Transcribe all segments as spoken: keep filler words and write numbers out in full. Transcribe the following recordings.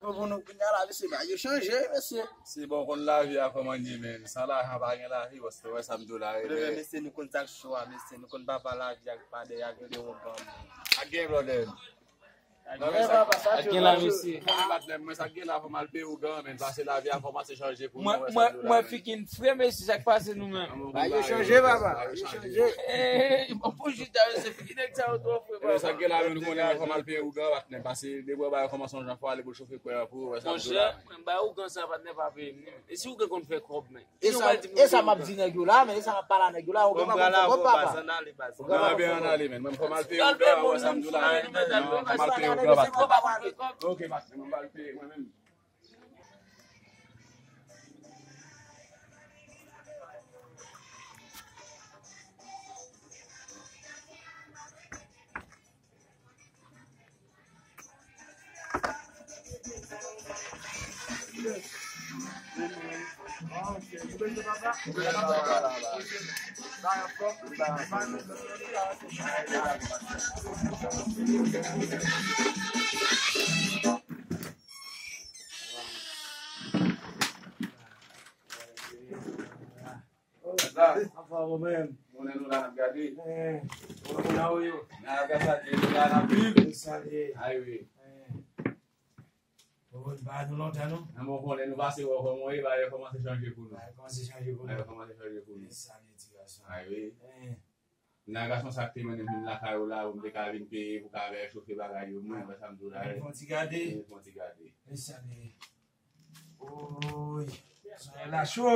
Pou nou kounye a la, mesye, bagay yo chanje, mesye. Se bon, konn lavi a kòman l ye, men. San lajan pa gen lavi, bòs, wè sa m di w la, Mwen, mesye, nou konn sa k cho a, mesye, nou konn papa lavi ak padè ak leon granmoun. Ak gen pwoblèm. Ak gen la, mesye. Mwen, sa k gen la, fò m al peye ougan, men. Pase lavi a kòmanse chanje pou nou, wè sa m di w la, men. Mwen fikin fre, mesye, sa k pase nou menm? Bagay yo chanje, papa. Bagay yo chanje. Bon, pou chita, mesye, fikin nèg sa yo twò fre, papa. Sa k gen la, men, nou konnen, fò m al peye ougan, patnè. Pase depi w wè bagay yo kòmanse yon jan, fò ale pou chofe kwè an pou ou, wè sa m di w la. Monchè, mwen ba ougan sa, patnè, pa peye m, non. E si ougan konn fè kòb, men? E sa m ap di nèg yo la, men e sa m ap pale a nèg yo la, ougan pa konn fè kòb, papa. Ougan pa konn fè kòb. Ann ale, men, mwen, fò m al peye ougan, wè sa m di w la, men. Fò m al peye ougan, papa. Ok, patnè, mwen ba l peye, mwen menm. Anfòm ou menm? Konnen nou la n ap gade. Konnen ou yo. Nan gras a Dye nou la n ap viv. Ay wi. Ou konn pa nou lontan non. Nan bon konnen nou pase wè kòman e bagay kòmanse chanje pou nou. Bagay kòmanse chanje pou nou. Bagay kòmanse chanje pou nou. Ay wi. Nan gason sa k te mennen m vin lakay ou la pou m te ka vin peye pou ka fè chofe bagay yo mwen, wè sa m di w la. Fè yon ti gade. Fè yon ti gade. Woy, solèy la cho.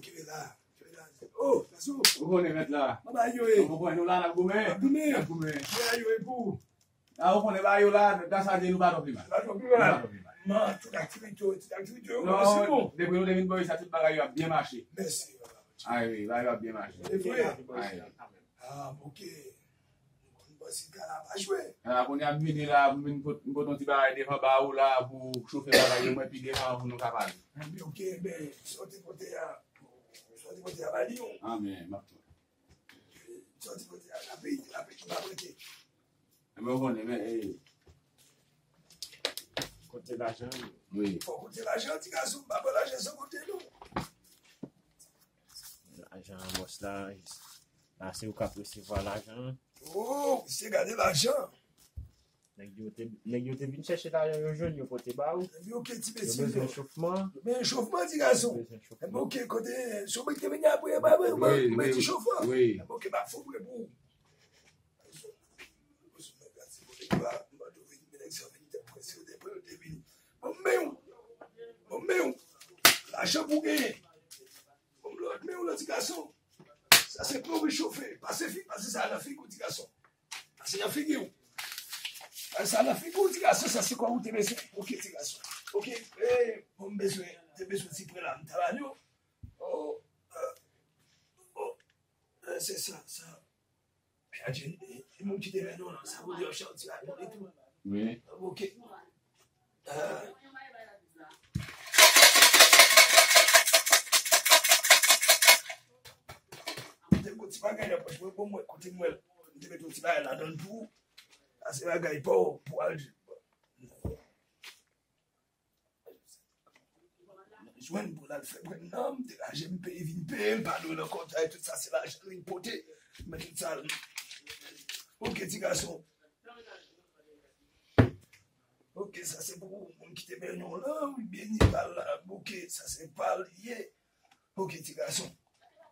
Kenbe la, kenbe la. Oh, gason. Ou konnen mèt la. Mwen ba yo e. Ou konnen nou la n ap goumen. N ap goumen. N ap goumen. Mwen ba yo e pou. A ou konnen ba yo la, gras a Dye nou pa twò pi mal. Nou pa twò pi mal. Nou pa twò pi mal. Nan tout aktivite yo, tout aktivite yo kòmanse bon. Depi nou te vin bò sa, tout bagay yo ap byen mache. Mèsi. Ay wi, bagay yo ap byen mache. Se vre. Ay wi. Ah, ok. Nou konn bò si kala pa jwe. A, kounye a m vini la, m vin pot, m pot yon ti bagay devan ba ou la pou chofe bagay yo mwen pi devan pou nou ka pale. Anben, ok, enben, sa w te pote a, sa w te pote a ba li yon. Anben, m ap. Sa w te pote a, la peyi, la peyi, pa prete. Enben, ou konnen, men, e. Kote lajan yo? Wi. Fò kote lajan, ti gason, m pa pran lajan san kote non. Lajan an bòs la, la se ou k ap resevwa lajan an. Oh, misye gade lajan. Nèg yo te, nèg yo te vin chèche lajan yo jwenn, yo pote ba ou. Yo bezwen chofman. Yo bezwen chofman, ti gason. Yo bezwen chofman. Enben, ok, kote, si w mete vini apre, ba mwen, mwen, mwen ti chofman. Wi. Enben, ok, m ap fè w pre pou ou. Bon, men, bon, men, lajan pou genyen. Bon, lòt men, yon lòt ti gason. Sa se pou rechofe. Pase fi, pase sa nan figi w, ti gason. Pase nan figi w. Pase sa nan figi w, ti gason. Sa se kò ou te bezwen. Ok, ti gason. Ok. Eh, bon, m bezwen, te bezwen ti pre la. M ta ba nou. Oh, eh, oh, eh, se sa, sa. Adje, e, e moun ki te vè nou lan, sa vle di yo chante la, nou tou. Wi. Ok. Ah. Mwen te gon ti bagay nan pòch mwen, bon, mwen, kote mwen, mwen te mete yon ti bagay ladan l pou, sa se bagay pa w, pou al di. Jwenn pou l al fè mwen nan, m te raje m peye, vin peye l, pa dwe nan kòb sa, e tout sa se lajan li pote, men tout sa l. Ok, ti gason. Ok, sa se pou moun ki te benyen w lan, wi, beni pa l la. Ok, sa se pa l ye. Ok, ti gason.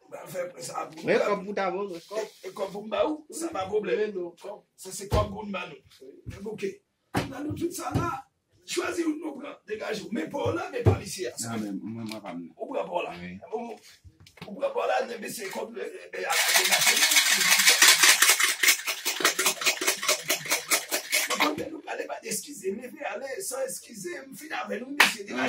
M pral fè pwen sa pou nou. Mwen kòb pou ta ban mwen, kòb. E, e kòb pou m ba ou, sa pa pwoblèm. Sa se kòb pou m ba nou. Ok. Nan nou tout sa la, chwazi youn nou pran, degaje w. Men pa w la, men pa misye a. Non, men mwen, mwen pa m nan. Ou pran pa w la. Wi. Ou, ou pran pa w la, men mesye kòb, e, e, e, a la degaje. Mwen konn nou pale pa eskize, leve ale, san eskize, m fin avè nou, mesye, degaje.